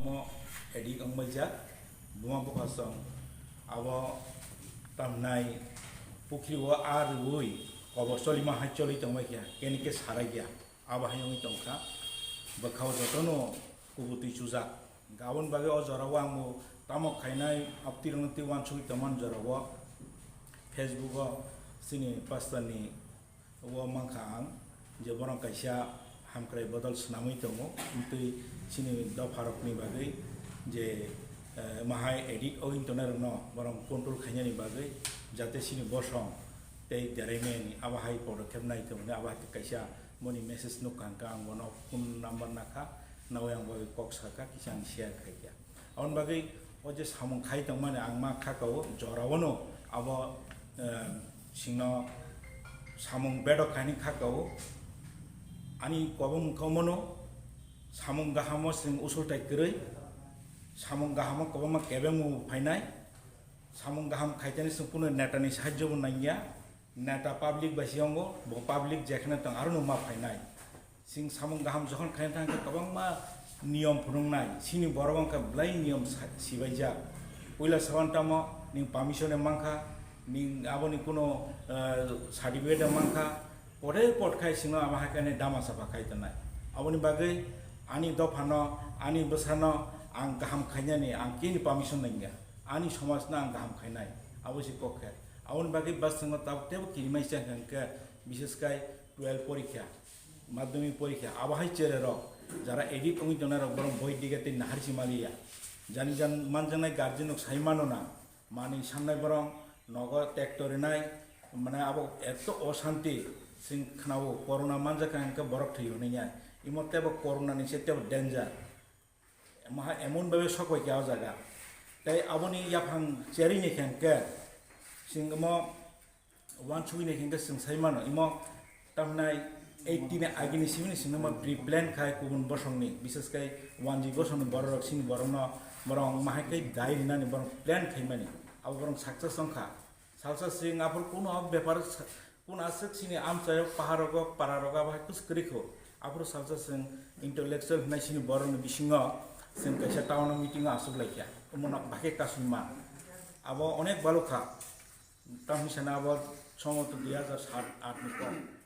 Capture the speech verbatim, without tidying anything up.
Mo edik wngbaijak, buma bupha song abo tamnai pukhri o a rwui kobor cholima hai choli tongbai kha, keni khe sarai ya, abo hai wngwi tongkha. Bwkhao jotono kubutwi chujak. Aboni bagwi o jorao ang bo tamo khainai, abtirokno tei uansugwi tongmani jorao Facebook o chini pastor ni o mankha ang je borok kaisa hamkrai bodol swnamwi tongo, tei chini dopharokni bagwi je, eh, mahai addict wngwi tongnai rokno borok control khainani bagwi, jate chini bosong tei deraimani abo hai podokhep nai tongmani, abo hai kaisa boni message nukha hwnkhe ang bono phone number nakha, nawi ang bai kok sakha, kisa ang share khaikha. Aboni bagwi o je samung khai tongmani ang ma kha kao, joraono abo, eh, singno samung bedok kainwi kha kao. Ani kobong mungkha mano, samung gahamo sing usul tai kwrwi, samung gahamo kwbangma kebengmung phainai, samung gaham khaitani sing puno netani sahajyo bo nangya, neta public bai siyongo, bo public jekheno tong aro no ma phainai. Sing samung gaham jokhon khaina thang khe kwbangma niyom phunuknai, chini borok wngkha belai niyom sa-, sibaijak. Puila saban tamo ning permission mankha, ning aboni kuno, eh, certificate mankha, pothai pot khai singno abo hai khe dama sapa khai tongnai. Aboni bagwi ani dophano, ani bwsano ang gaham khainani ang kini permission nangya, ani somajno ang gaham khainai, abo se kok khe. Aboni bagwi bwskango tabuk teibo kirimai se hwnkhe, bises khai twelve porikha, madhyamik porikha, abo hai chererok jara addict wngwi tongnairok borok boi dige tei naharchi maliya. Jani jan manjaknai guardian rok sai mano na, manwi sannai borok nogo tekto rinai, mane abo eto osanti sing khnao, corona manjakha hwnkhe borok thwi hwnwi ya. Imo teibo corona ni se teibo danger. Maha emon bhabe sok bai kha o jaga. Tei aboni yaphang cherwi ni khe hwnkhe, chwng omo uansugwi ni khe hwnkhe chwng sai mano, imo tamnai eighty ni agini simi ni chwngno ma pre-plan khai kubun bosongni, bises khai one G bosongni borok rok, chini borokno borok wng ma hai khe dai rinani borok plan khaimani, abo borok success wngkha. Salsa chwng aphuru kuno bepar sa-, kuno aswk chini amchaio, paharogo, pararogo abo hai kwswk kwrwi kho. Aphuru salsa chwng intellectual hwnwi chini borokni bisingo chwng kaisa town o meeting o aswk lai kha. Omono bahai khe kasuma. Abo onek balukha. Tamni sana abo somoto dui hajar sat aat ni kok.